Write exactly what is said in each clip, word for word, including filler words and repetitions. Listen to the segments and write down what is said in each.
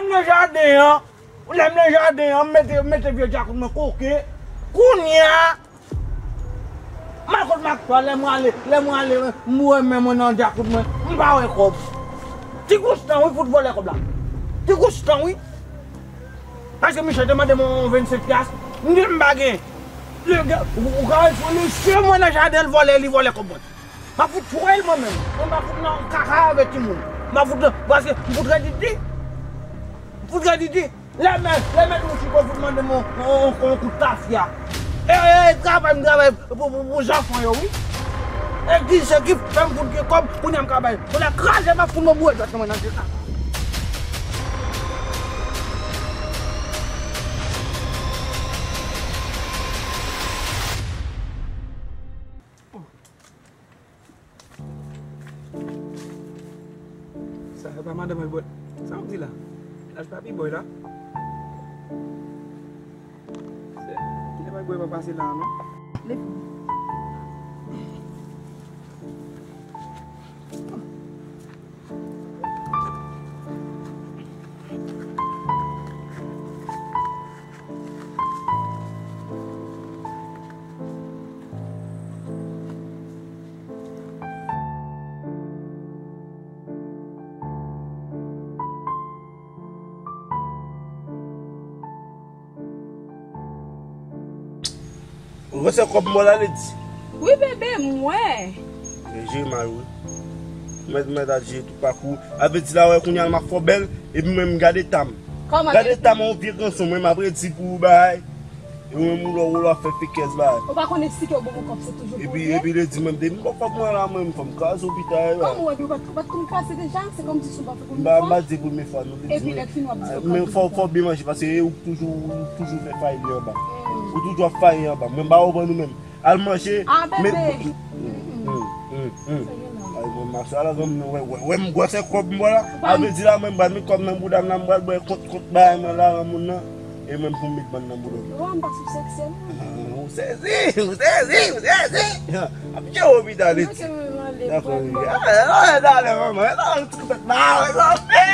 M nan jaden an, lè m nan jaden an, m mete, mete vye djakout mwen koke. Kounye a, m al kot Makswa, lè mwen ale, lè mwen ale, m wè men mwen nan djakout mwen, m pa wè kòb. Ti Goustan, wi, fout vòlè kòb la. Ti Goustan, wi. Paske Michel te mande m yon vennsenk piyas, m di l m pa gen. Legal, ou, ou ka wè l sou li, se mwen nan jaden l vòlè, li vòlè kòb mwen. M ap fout twèl mwen menm. Mwen pa fout nan kaka avèk timoun. M ap fout nan, paske m fout rèd di. M fout rèd di. Lè mèt, lè mèt mwen chiko fout mande m yon, yon, yon, yon kout tafya. E, e, e, travay, m travay pou, pou, pou zanfan yo, wi. E ki se ki fè m fout gen kòb, kounye a m ka bay. Kounye a kraze m ap fout mwen boure dwèt mwen nan tèt la. Sa e pa madanm Elbòy. Sa w di la? Laj pa pi bòy la. Se, kilè pa bòy pa pase la non. Ou wè se kòb m ba w la, Ledi? Wi, bebe, m wè. Jere mal, wi. Mèt, mèt a jere tout pakou. A vle di la, wè, kounye a m ap fè w bèl, epi mwen, m gade eta m. Kòman? Gade eta m, yon vye ganson, mwen, m ap redi pou ou, bay. E ou menm, ou lò, ou lò ap fè fekèz, bay. Ou pa konn eksplike w bon pou kòb, se toujou epi, pwoblèm. Epi, Ledi, mwen, m te, m pa fè mwen la, mwen, m fè m kraze w pita, bay. Kòman w wè, ou pa, ou pa t konn kraze deja? Se kòmsi sou pa fè konn. M pa, m pa di pou mye fwa, non, Ledi. Epi, lè fin w ap di yo. Men fò, fò w byen manje, paske ou toujou, ou toujou fè fayi anba. Ou toujou ap fayi anba. Mwen, m pa konprann ou menm. Al manje. Ah, bebe. Hum, hum, hum. Ay, mwen, mache a la, zanmi, wè, wè, wè, m gwòsè kòb mwen la. A vle di la, mwen, m pral met kòb nan bouda m la, m pral bwè kont, kont bagay mwen la, nan moun nan. E mwen, pou m met bann nan bouda m. Wa, m pa sou seksè, non. Ah, ou sezi, ou sezi, ou sezi. Ap tchè ou pita, Ledi. Dakò, wi. Ah, ah, talè, manman, ah, tout fèt mal, wè, sa fè.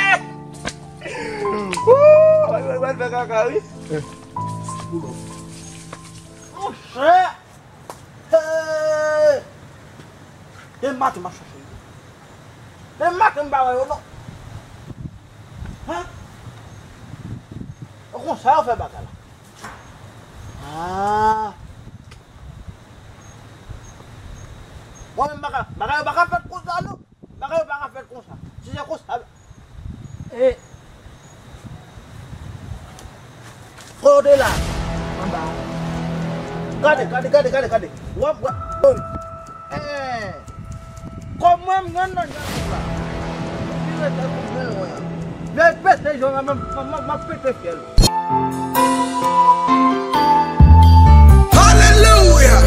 Wou, wè, wè, wè, fè kaka, wi. Monchè! Hey! Demen maten m ap chache yo. Demen maten m pa wè yo non. Hein? E konsa yo fè bagay la. Ah. Mwen menm bagay, bagay yo pa ka fèt konsa non. Bagay yo pa ka fèt konsa. Si se konsa, e, kote la? Anba. Gade, gade, gade, gade, gade. W ap, w ap, e, kòm mwen, m nan nan djab la. Vire tèt ou byen lwen. Lè pete jan la, m, m, m, m ap pete fyèl. Alelouya!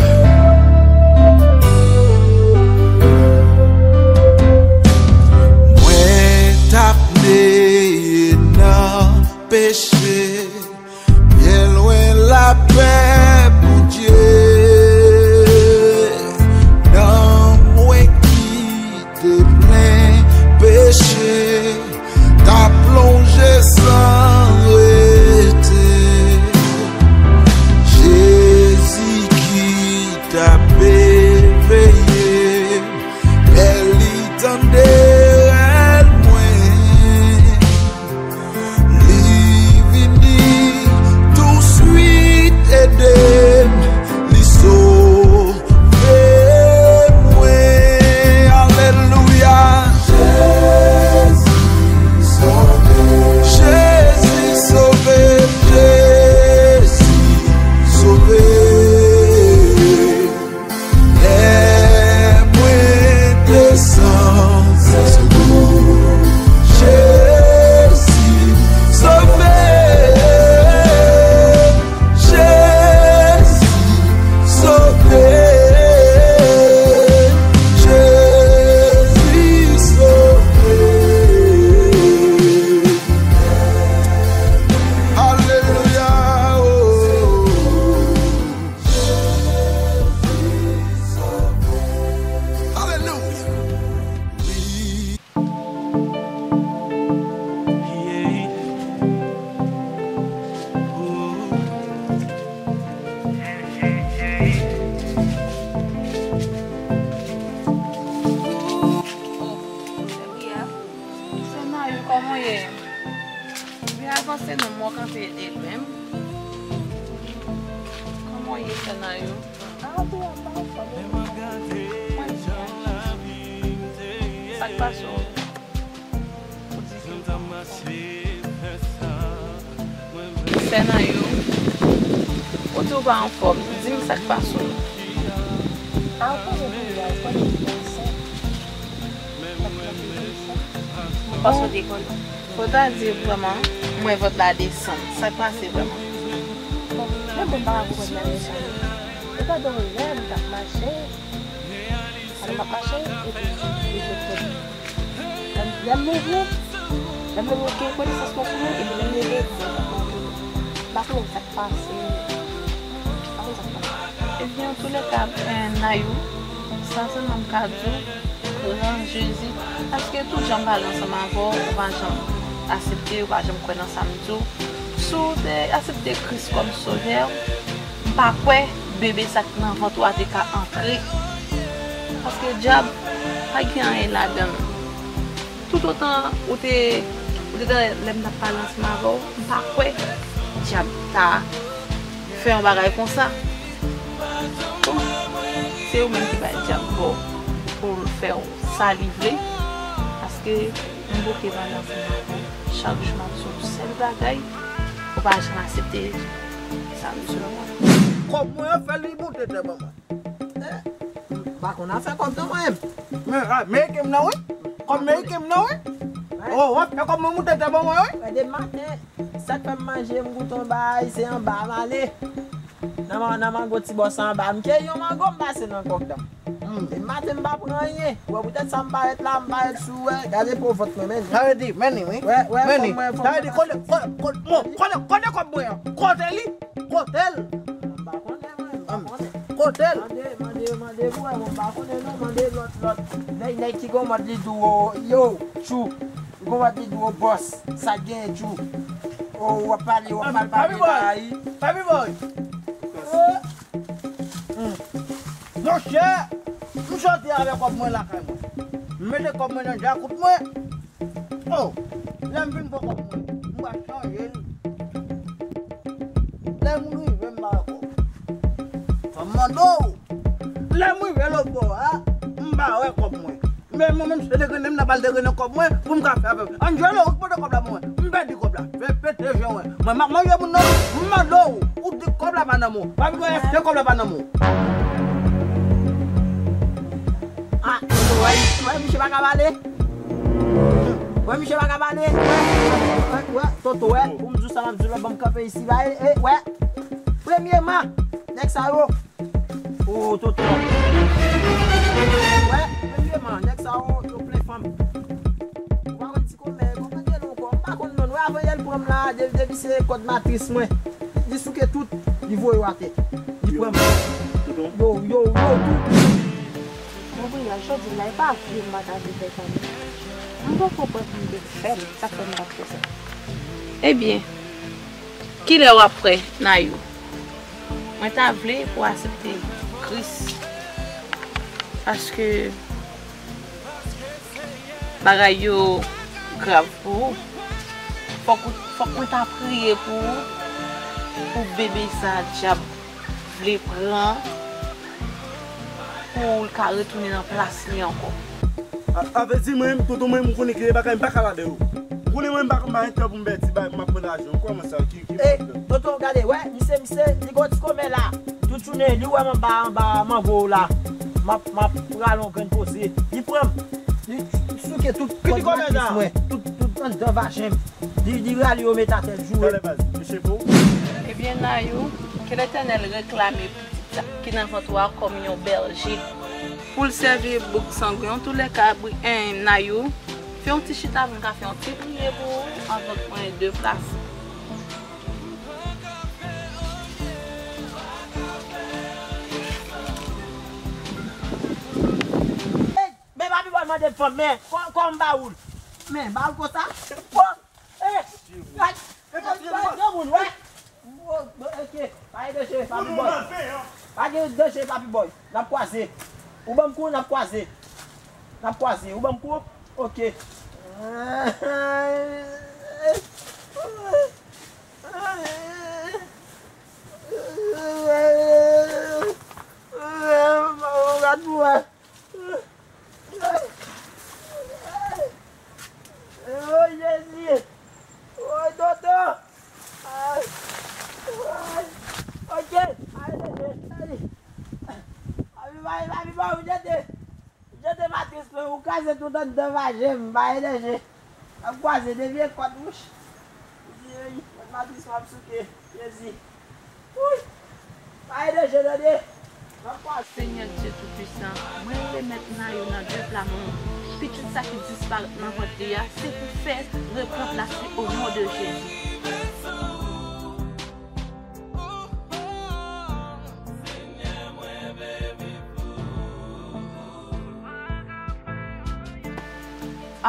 Mwen t ap neye nan peche, byen lwen lapè Bondye. Nan mwen ki te plen peche, t ap plonje san rete. Panse nou mò kanpe de lwen. Kòman w ye, sè Nayou? Mwen byen. Sa k pase w? Ou di ke w pa anfòm. Sè Nayou, ou di w pa anfòm. Di m sa k pase w. A, ou konnen kounye a, ou konnen ki ensen. Ou panse w te konnen? Fò ta di vrèman, m wè vant la desann. Sa k pase vrèman? Bon, menm mwen pa ka konprann nan men sa. Ou ta gen yon lè m t ap mache, alò m ap mache, epi li sot kote. Lè m, lè m leve, lè m leve, gen konesans mwen sou mwen, epi lè m leve, m pa konnen sa k pase. M pa konn sa k pase. Ebyen, antoulèka, eh, Nayou, sa sèlman m ka di w, pran Jezi. Paske tout jan m pale ansanm avè w, ou pa janm aksepte, ou pa janm kwè nan sa m di w. Si w te aksepte Kris kòm sovè w, m pa kwè bebe sa k nan vant ou a te ka antre. Paske dyab pa gen anyen ladan l. Toutotan ou te, ou te tande lè m t ap pale ansanm avè w, m pa kwè dyab ta fè yon bagay konsa. Bon, se ou menm ki bay dyab bò pou l fè w sa li vle, paske m bouke pale ansanm avè w. Chak jou m ap di w sèl bagay, ou pa janm aksepte sa m di w an. Kòb mwen an fè li moute tè manman. Eh, m pa konn afè kòb nan mwen menm. Men, ah, meriken m nan wi. Kòb meriken m nan wi. Oh, w ap fè kòb mwen moute tè manman wi. Wè, depi maten, sa k fè m manje, m goute yon bagay, se anba m ale. Nan man-, nan mango ti bòs anba, m keyi yon mango, m pase nan kòb la. Hmm. E maten m pa pran anyen. Wè, poutèt sa m parèt la, m parèt sou, wè, gade po vant mwen, men. Sa vle di, men ni, wi. Wè, wè, men ni. Sa vle di, kote, kote, kote, bon, kote, kote kòb mwen an? Kote li? Kote l? M pa konnen, mwen, m pa konnen. Kote l? Mande, mande, mande pou wè, mwen, m pa konnen, non, mande lòt, lòt. Nèg, nèg ki gon mòd li di w, yo, tchou. Li gon mòd li di w, bòs, sa k genyen, tchou. O, w ap pale, w ap mal pale, Papi Boy. Papi Boy. Hmm. Monchè, m sòti avè kòb mwen lakay mwen. M mete kòb mwen nan djakout mwen. Oh, lè m vin pran kòb mwen, m pral chanje l. Lè m rive, m pa wè kòb. Fò m mande w. Lè m rive lòt bò a, m pa wè kòb mwen. Men mwen menm se degrennen m nan pral degrennen kòb mwen pou m ka fè avè m. Anjelo, ou pote kòb la pou mwen. M pèdi kòb la. Fè pete je mwen. Mwen m ap manje moun nan. M mande w. Ou di kòb la pa nan men w. Papi Boy, èske kòb la pa nan men w? Ah, wè, wè, misye pa ka pale. Wè, misye pa ka pale. Wè, wè, wè, Toto, wè. Pou m di w sa m ap di w la, ban m kanpe isi. Ba, e, e, wè. Premyeman, nèg sa yo. O, Toto. Wè, premyeman, nèg sa yo, yo plen fanm. Ou pa konn ti komè, konprann gen non ankò. M pa konn non. Wè, avan yè l pran m la, de-, depi se kòd matris mwen. Li souke tout, li voye yo atè. Li pran m. Yo, yo, yo, tout. Gabriel, jodi la, e pa vle m pa ta vle fè sa non. M poko konprann ki te fè m, sa k fè m t ap fè sa. Ebyen, kilè w ap prè, Nayou? Mwen ta vle pou w aksepte Kris. Paske bagay yo grav pou ou. Fòk ou, fòk mwen ta priye pou ou, pou bebe sa dyab vle pran, pou l ka retounen nan plas li ankò. A, a vle di mwen menm, tonton mwen, m konnen ke bagay m pa ka ladan yo. Ou konnen mwen, m pa konn bay tan pou m pèdi bay, m ap pran lajan. Kòman sa? Ki, ki... E, tonton, gade, wè, misye, misye, li gon ti komè la. Tout jounen, li wè m anba, anba mango la. M ap, m ap rale yon grenn poze. Li pran m. Li souke tout kòd matris mwen. Tout, tout anndan vajen m. Li, li rale yo met atè l joure. Talè baz, mesye pou. Ebyen, Nayou, ke Letènèl reklame pitit sa ki nan vant ou a kòm yon bèje. Pou l sèvi boug sangwen, antoulèka, bri-, en, Nayou, fè yon ti chita pou m ka fè yon ti priyè pou ou anvan k mwen deplase. Ey, men Papi Boy mande fanm, men kò, kò m ba ou l. Men, ba ou l konsa. Bon, ey, ay, ay, granmoun, wè. Bon, bon, ok, pa gen danje, Papi Boy. Pa gen danje, Papi Boy. N ap kwaze. Ou ban m kou, n ap kwaze. N ap kwaze. Ou ban m kou? Ok. Ay, ay, ay. Ok, ale, ale. Papi, papi, papi, papi, jete. Jete matris mwen, ou kraze tout anndan vajen m, pa enèje. N ap kwaze de vye kòd, wouch. Jezi, kot matris mwen ap souke, Jezi. Wouch. Pa enèje, tande. N ap kwaze. Senyè Dye Toupisan, mwen remèt Nayou nan de bra mwen. Pitit sa ki disparèt nan vant li a, se pou fè repranplase o non de Jezi.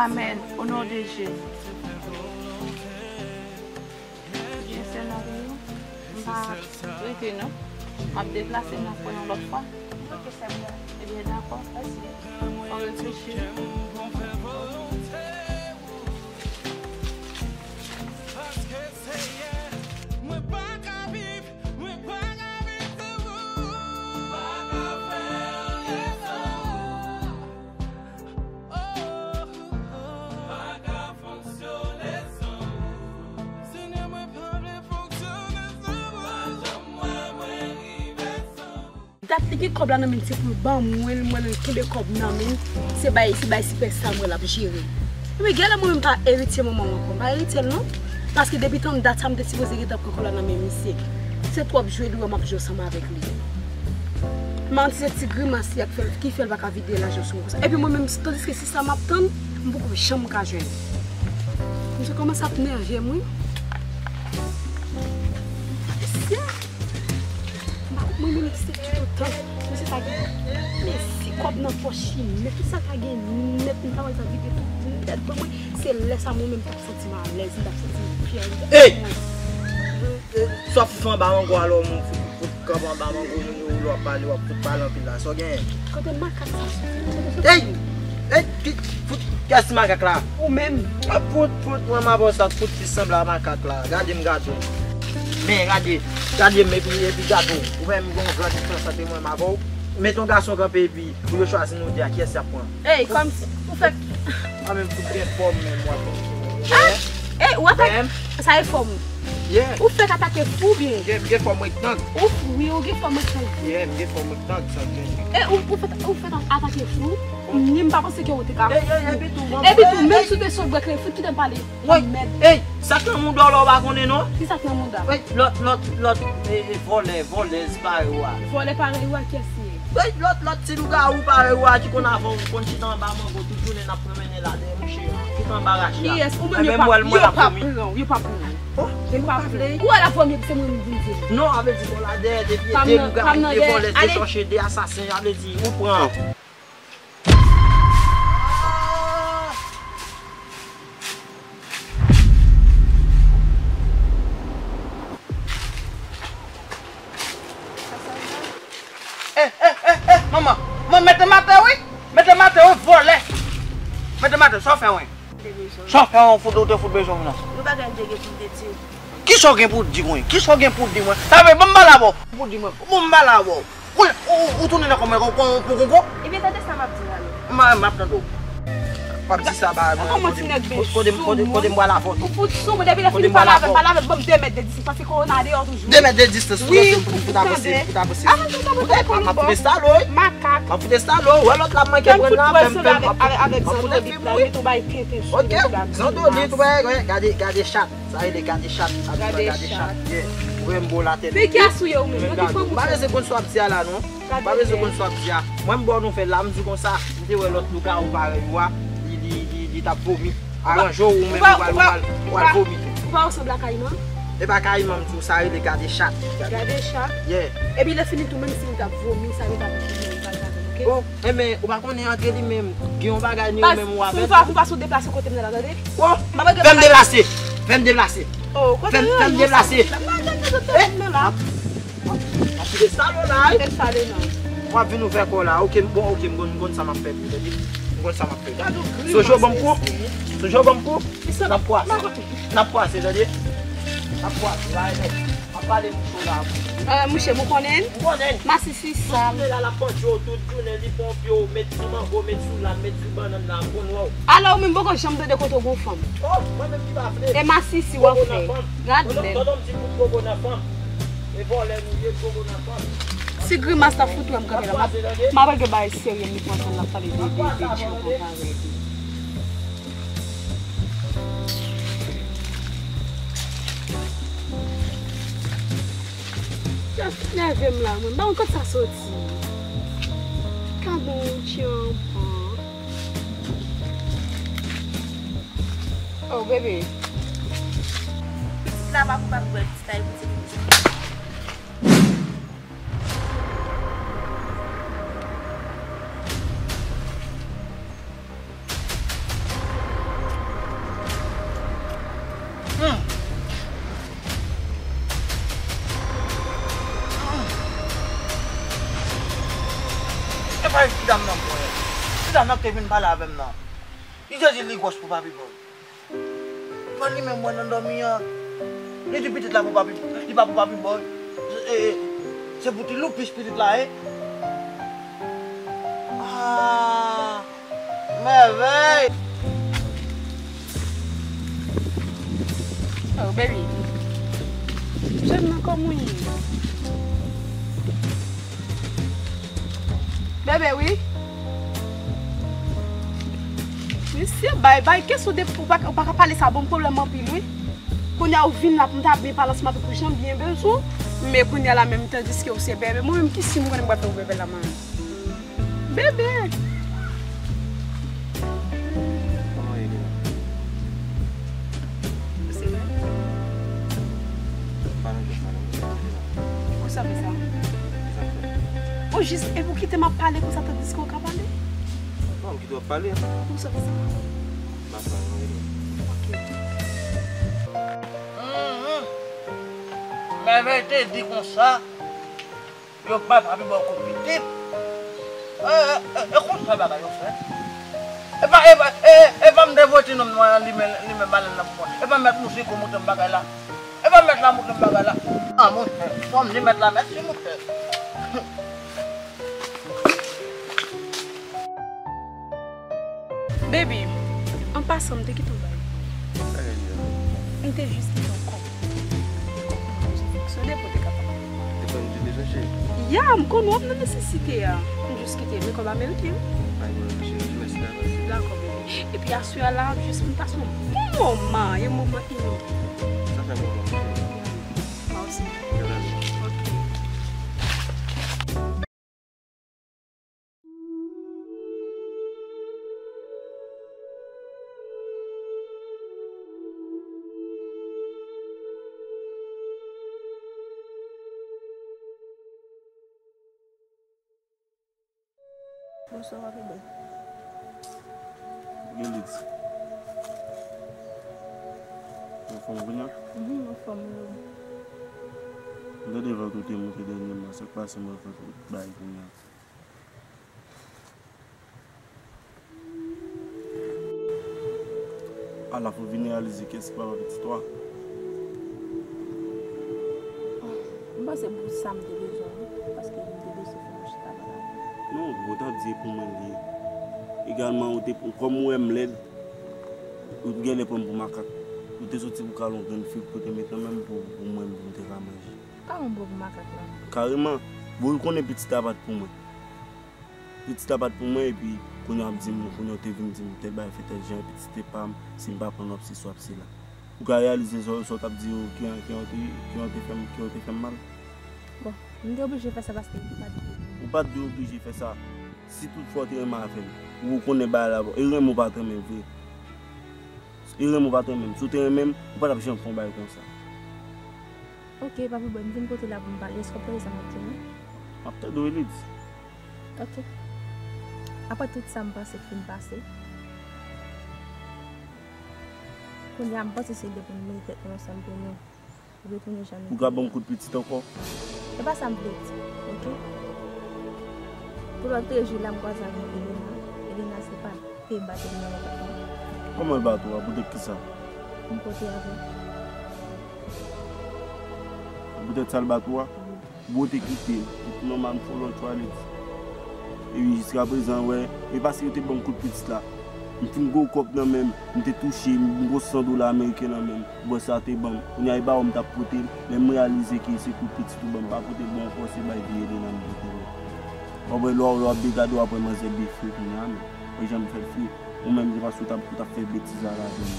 Amèn. O non de Jezi. Byen, sè Nayou, m pa rete non. M ap deplase, m ap pran yon lòt fwa. Ok, sè m. Ebyen, dakò. Mèsi. Fò reflechi. Paske se yè, mwen pa ka viv, mwen pa ka viv san ou. Pa ka fè anyen san ou. Oh, oh, oh. Pa ka fonksyone san ou. Senyè, mwen pa vle fonksyone san ou. Pa janm wè mwen rive san ou. Dat li gen kòb la nan men l, se pou l ban mwen l, mwen menm kenbe kòb nan men l, se bay, se bay sipèsta mwen l ap jere. Epi genlè mwen menm pa eritye manman m ankò, m pa eritye l non. Paske depi tan dat sa m te sipoze gentan pran kòb la nan men misye. Se twòp jwe li wè m ap jwe ansanm avèk li. Manti, se ti grimas li a k fè l, ki fè l pa ka vide lajan sou mwen konsa. Epi mwen menm, tandiske se sa m ap tann, m poko janm ka jwenn. Misye kòmanse ap nève m wi. Mesye! M pa konprann, mwen menm ki se tout otan. Mesye sa gen, mesye kòb nan pòch li, men tout sa sa gen nèt, m ta wè sa vide tout nèt ban mwen. Se lè sa mwen menm t ap santi m alèz, m t ap santi m fyè. Ey! Sa w ap fè anba mango a, lè w fout, fout kanpe anba mango, moun yo, lè w ap pale, w ap fout pale anpil la. Sa w genyen? Kote makak sa soti? Ey! Ey! Ki, fout, kiyès ti makak la? Ou menm. A fout, fout, mwen m avè w sa, fout ki sanble a makak la. Gade m gade w. Men, gade, gade m epi, epi gade w. Ou wè m gon gran diferans ant mwen m avè w. Mete yon gason kanpe epi pou yo chwazi nou de a, kiyès y ap pran? Ey, kòmsi, ou fèk. A menm fout gen fòm menm, w ap konn ki moun. Ah! Ey, ou atake. Sa e fòm. Yeah. Ou fèk atake fou byen. Yeah, m gen fòm rektang. Ou, wi, ou gen fòm rektang. Yeah, m gen fòm rektang, sa m gen. E ou, ou fèk, ou fèk atake fou. Ni m pa panse ke ou te ka fou. Ey, ey, epi tou, epi tou, menm si w te sot bwè kleren, fout kite m pale. Ey, sa k nan mouda w la, ou pa konnen non? Ki sa k nan mouda? Ey, lòt, lòt, lòt, e, e, vòlè, vòlèz parèy ou a. Vòlè parèy ou a, kiyès li ye? Ey, lòt, lòt ti lougawou parèy ou a ki konn avè w, konn chita anba mango tout jounen n ap pran mennen la dèyè mouche a, chita anba rachi a. Kiyès? Ou menm yo pa, yo pa pran w, yo pa pran w. Oh, yo pa pran w. Ou wè l ap vòmi epi se mwen menm vin di l. Non, a vle di bon la dèyè de vye, de lougawou, de vòlè, de sòsye, de asasen, a vle di ou pran. Eh, eh, eh, eh, manman. Manman, mete m atè, wi. Mete m atè, wi, vòlè. Mete m atè, sa w fè, wi? Sa w fè, wi, fout, ou te fout bezwen m nan. Nou bagay n te gen pou n te di. Kisa w gen pou w di mwen? Kisa w gen pou w di mwen? Sa vle, ban m pale avè w. Pou w di mwen, ban m pale avè w. Ou, ou, ou tounen nan kò mwen kon, kon, pou konko? Ebyen, tande sa m ap di w la non. M, m ap tande w. W ap di sa ba mwen, kote, kote, kote, kote m pral avè w tou? Ou fout sou mwen, depi lè fini pale avè m, pale avè m, ban m de mèt de distans, paske kowona deyò toujou. De mèt de distans, wi, ou fout avanse, ou fout avanse. Avè m, m ap fout esalo, wi. Makak. M ap fout esalo, wè lòt la m manke pran nan, fè m, fè m, m ap fout, m ap fout epi mouri. Ok, zandolit, wè, wè, gade, gade chat. Sa rele gade chat. Ap di mwen gade chat. Yeah. Ou wè m bo latè. Fè kè a sou yo ou menm. Yo ki fè w. M pa bezwen konn sa w ap di a la non. M pa bezwen konn sa w ap di a. Mwen m ba w nouvèl la, m di w konsa, m te wè lòt lougawou parèy ou a, li, li, li, li t ap vomi. Aranje w ou menm ou pral, ou pral, ou pral vomi tou. Ou pa resanble a Kayiman? E pa Kayiman m di w, sa rele gade chat. Gade chat? Yeah. Epi lè fini tou, menm si m t ap vomi, sa rele gade chat. Ok? Oh, enben, ou pa konnen antre li menm. Gen yon bagay ni ou menm ou avè l. Fè yon fwa pou w pase w deplase kote m nan la, tande? Oh, fè m deplase. Fè m deplase. Oh, kote w ye? Fè m deplase. M ap kite sa yo la, wi. Fè sa de non. W ap vin ouvè kò w la. Ok, m bon, ok, m konn, m konn sa m ap fè pou tande. M konn sa m ap fè. Sonje w ban m kou. Sonje w ban m kou. N ap kwase. N ap kwase, tande. N ap kwase, la, e. M ap pale mouche w la. Euh, mouche m, ou konnen l? M konnen l. Masisi sal. Tout jounen la, l ap panche w tout jounen, li pran w pye w, met sou mango, met sou lam, met sou bannann la, m konn wè w. Alò, ou menm poko janm tande kote w gon fanm. Oh, mwen menm ki pa vle. E masisi w ap fè. Gad lè. Tonton m di m pou koko nan fanm. E vòlè nou ye, kokonaton. Si Grimas ta fout wè m kanpe la, m ap, m ap regle bagay serye, m li pran san l ap pale de, de, de djanm parèy li. Just nève m la, mwen. M pa konn kote sa soti. Ka bon, tchanpan. Oh, bebe. Pitit la pa pou pa bwè, pitit la e pou ti pitit. Hmm. Hmm. E pa ti dam nan, mwen. Ti dam nan ki te vin pale avè m nan. Li te di li gwòs pou Papi Boy. Mwen li menm mwen nan dòmi an. Li di pitit la pou papi, li pa pou papi boy. E, e, se pou ti loupis pitit la ye. Ah, mèvèy. Oh, baby. Jèn nan kòm ou ye? Bebe, wi. Mesye, bay, bay, kès ou de, ou pa, ou pa ka pale sa, bon pwoblèm anpil, wi. Kounye a ou vin la pou m ta byen pale ansanm avèk ou, jan m byen bezwen w, men kounye a la menm, tandiske ou se bebe. Mwen menm, ki si m konnen m pral fè ou bebe la, man? Bebe! Kòman ye, Lina? Ou se mwen? Pa nan jès la, non. Ou sa fè sa? Ou sa fè? Ou jis, epi w kite m ap pale konsa, tandiske ou ka pale? Non, m kite w ap pale. Ou sa fè sa? M ap pale, non, Lina. Ok. Mhm. Mèvèy te di konsa, yo bay Papi Boy kout pitit. E, e, e, e konsa bagay yo fèt. E pa, e pa, e, e, e pa m te voye ti nonm nwa an, li men, li men balèn nan pou mwen. E pa mèt Mouziko montre m bagay la. E pa mèt la montre m bagay la. Ah, monchè, fò m di mèt la mèsi, monchè. Baby, an pasan, m te kite w bay. Sa gen deja? M te jis kite w kòb. Kòb pou mwen bezwen fonksyone pou te kapab. Te konn di bezwen cheri? Ya, m konnen w ap nan nesesite a. M jis kite, men kòb ameriken. Ay, bon, cheri, mèsi davans. Dakò, baby. Epi aswè a la, jis pou n pase yon bon moman, yon moman inoubliable. Sa fè moman, cheri. Mwen osi. Bèl ane. Ok. Bonswa, Papi Boy. Gen lit. Ou anfòm kounye a? Mhm, m anfòm, wi. M tande vant ou te moute dènyèman, sa k pase m wè vant ou bay kounye a? Ala fò w vin reyalize kiyès ki papa pitit ou a. M panse pou sa m te bezwen, wi, paske m te bezwen fè yon chita pale avè w. Non, ou t ap di e pou mwen li ye. Egalman, ou te, kòm ou wè m lèd, ou t genlè pran m pou makak. Ou te soti pou kale yon grenn fig pou te met nan men m pou, pou mwen, pou m te ka manje. Kòman m pran w pou makak la? Kareman, bon, ou konnen pitit la pa t pou mwen. Pitit la pa t pou mwen, epi kounye a w ap di m, kounye a w te vin di m, tèl bagay fè tèl jan, pitit te pa m, si m pa pran l, w ap sesi, w ap sela. Ou ka reyalize sa, sa w t ap di yo, ki, ki, ki, ki te fè m, ki te fè m mal? Bon, m te oblije fè sa paske m pa t vle. Ou pa t dwe oblije fè sa. Si tout fwa w te renmen avè m, ou konnen bagay la, e renmen w pa t renmen vre. E renmen w pa t renmen m. Si w te renmen m, ou pa t ap janm fè yon bagay konsa. Ok, Papi Boy, m vin kote la pou m pale. Èske w ap tande sa m ap di w, non? M ap tande w, Elid. Ok. Apre tout sa m panse k fin pase, kounye a m panse se lè pou n mete tèt nou ansanm pou nou retounen jan nou te ye a. Ou ka ban m kout pitit ankò? E pa sa m vle di, ok? Pou lòt jou la m kwaze avèk Elena. Elena se pa te bat Elena nan tèt mwen. Kòman l bat ou a? Poutèt kisa? M pote avè l. Poutèt sa l bat ou a? Wi. Bon, te kite l. Tout nòmal, m fè w lòt chwa, Lid. Epi jiskaprezan, wè, e paske yo te ban m kout pitit la. M fin gwo kòb nan men m, m te touche, m gwo san dola ameriken nan men m. Bòs la te ban m. Kounye a, e ba w m t ap pote l. Lè m reyalize ke se pou pitit ou ban m, pa pote l ban w ankò, se bay vye Elena m pote l. W ap wè lè w ap gade, w ap wè manzè befre kounye a, men. Wè jan m fè l fre. Ou menm, se paske w t ap, ou t ap fè betiz la ladan l.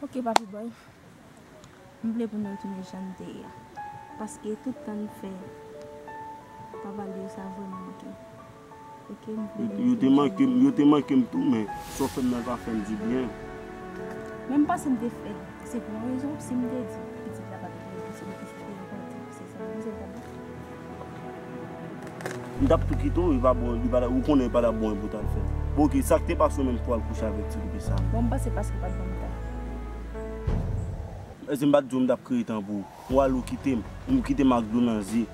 Ok, papi boy. M vle pou nou retounen jan n te ye a. Paske tout tan n fè pa pale yo, sa vrèman manke m. Ok, m vle nou retounen jan n te ye a. Yo te manke m, yo te manke m tou, men sa w fè m nan pa fè m dibyen. Men m panse m te fè l. Se pou yon rezon, si m te di pitit la pa t vle, se pou pitit li ankò di, se sa m panse l t ap di. M t ap tou kite w, li pa bon, li pa, ou konnen li pa t ap bon pou w t al fè l. Bon, ok, sa k te pase w menm pou w al kouche avèk ti koupe sa? Bon, m panse paske w pa t ban m tan. Èske m pa t di w m t ap kreye tan pou ou? Ou al ou kite m, ou kite m ak dlo nan zye.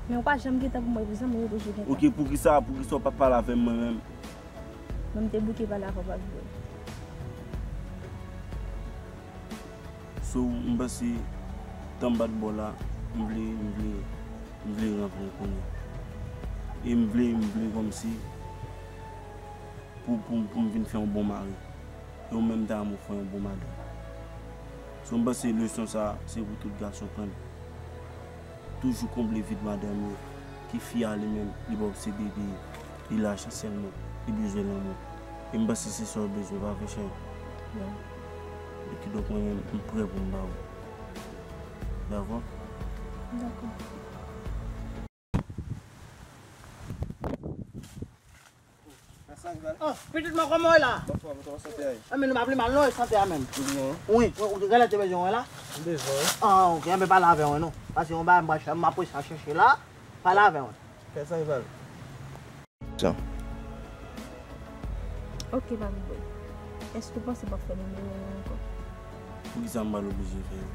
Men ou pa janm gen tan pou mwen, pou zanmi ou toujou gen tan. Ok, poukisa, poukisa w pa t pale avè m mwen menm? Mwen m te bouke pale avè w, pa vre? So, m panse tan m pa t ba w la, m vle, m vle, m vle ranpli w kounye a. E m vle, m vle kòmsi pou, pou, pou m vin fè yon bon mari. E ou menm ta renmen w fè yon bon madanm. So, m panse leson sa a, se pou tout gason pran l. Toujou konble vid madanm yo. Ke fi a li menm, li pa obsede de, de lajan sèlman, li bezwen lanmou. E m panse se sa w bezwen, pa vre, cheri? Wi. E kidonk, mwen menm, m prè pou m ba w. Dakò? Dakò. Ah, pitit mwen, kòman w ye la? Anfòm, kòman sante a ye? Enben, nou pa pi mal non, e sante a menm. Ou byen? Wi, wi, ou te genlè te bezwen mwen la? M bezwen w. Ah, ok, enben pale avè mwen non. Paske yon bagay m pral chè-, m ap resi al chèche la, pale avè mwen. Fè sa, Rival. Jan. Ok, papi boy. Èske w panse w p ap fè nimewo w ankò? Poukisa m pral oblije fè l?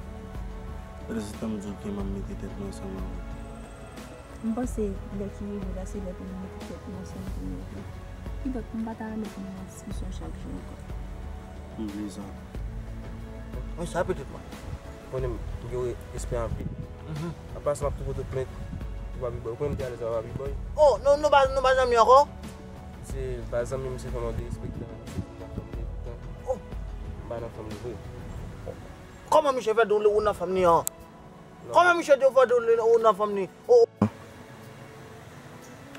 Pandan se tan m di w ke m ap mete tèt mwen ansanm avè w. M panse lè ki rive la, se lè pou nou mete tèt nou ansanm pou nou vle. Kidonk, m pa ta renmen pou nou nan diskisyon chak jou ankò. M vle sa. Mwen sa pitit mwen. Ou konnen m gen respè anpil. Mhm. An pasan, m ap tou pote w plent pou Papi Boy. Ou konnen m te alèz avè Papi Boy. Oh, nou, nou pa, nou pa zanmi ankò? Se pa zanmi m, se kòman w derespekte m, se nan fanm li toutan. Oh. M pa nan fanm li vre. Kòman misye fè di w ou nan fanm li an? Non. Kòman misye di w fò di w nan fanm li? Oh.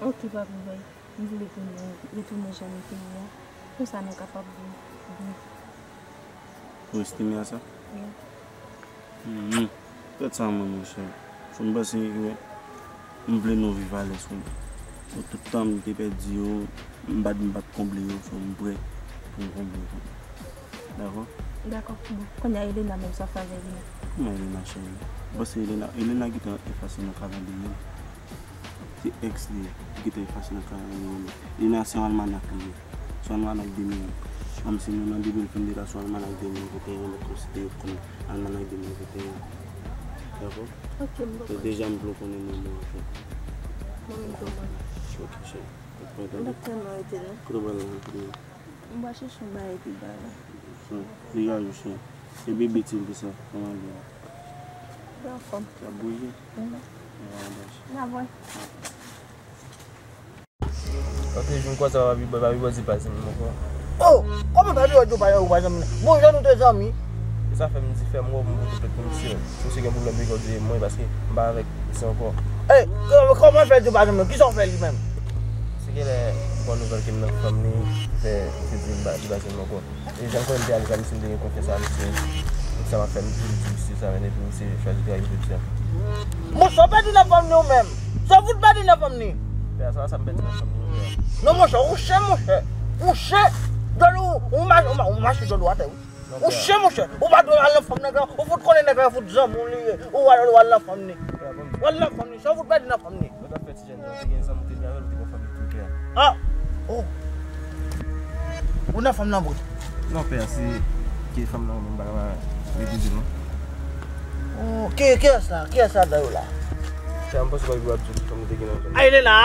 Ok, papi boy. M vle pou nou retounen jan nou te ye a. Konsa nou kapab viv byen. Ou estime a sa? Wi. Mhm. Fèt sa mwen, monchè. So, m panse ke m vle nou viv alèz pou mwen. So, tout tan m te pèdi yo, m pa t, m pa t konble yo, so, m prè pou m konble yo. Dakò? Dakò. Bon, kounye a Elena menm, sa w fè avè Elena? Kòman Elena, cheri? Bon, se Elena, Elena gentan efase nan kalandriye m. Se ex li ye, li gentan efase nan kalandriye m. Elena se yon almanak li ye. Se yon almanak de mil. Menm si nou nan de mil vennde la, se yon almanak de mil venteyen, nou konsidere kòm almanak de mil venteyen. Dakò? Ok, m konprann. Deja m vle w konnen mwen, mwen, anfen. Mwen menm tou, mwen. Ok, cheri. Mwen kontan. M t ap tèlman rete, non. Kote w pral la, anpil? M pral chèche yon bagay pi ba la. Hmm. Degaje w, cheri. E bebe ti l ki sa, kòman l ye? Li anfòm. L ap bouje? Mhm. Bon, bèl. N a wè. Ok, jou m kwaze avèk Papi Boy, Papi Boy di pa zanmi m ankò. Oh! Kòman Papi Boy di w pa, ou pa zanmi l? Bon, jan nou te zanmi. E sa fè m di fè m wè pou m pote plent pou misye. Si misye gen pwoblèm, li ka di mwen, paske m pa avèk misye ankò. Ey, kò-, kòman fè di w pa zanmi l? Kisa w fè li menm? Se genlè bon nouvèl ke m nan fanm li, fè, fè di m pa, li pa zanmi m ankò. E jan m konnen m te alèz a misye, m te gen konfyans a misye. Tout sa m ap fè, m toujou di misye sa, men depi misye chwazi trayi m, jodi a. Monchè, w pèdi nan fanm ni ou menm. Sa w fout pèdi nan fanm ni? Pè a, sa, sa m pèdi nan fanm ni, non, pè a. Non, monchè, ou chen, monchè. Ou chen. Djòl ou, ou ma-, ou ma-, ou mache djòl ou atè, wi. Non, pè a. Ou chen, monchè. Ou pa dwe al nan fanm nèg la. Ou fout konnen nèg la fout zanmi w li ye. Ou al, ou al nan fanm ni. Pè a, bon. Ou al nan fanm ni. Sa w fout pèdi nan fanm ni? Lè w t ap fè ti jèn nan, ou te gen zanmi, ou te gen avè l, ou te pran fanm li tou, pè a. Ah! Oh! Ou nan fanm nan vre? Non, pè a, se ke fanm nan, mwen pa ka refize, non. Oh, ki, kiyès la? Kiyès la dan yo la? Pè a, m panse w pa gen dwa ap di w ki fanm ou te gen nan zòn nan. Ay, li la!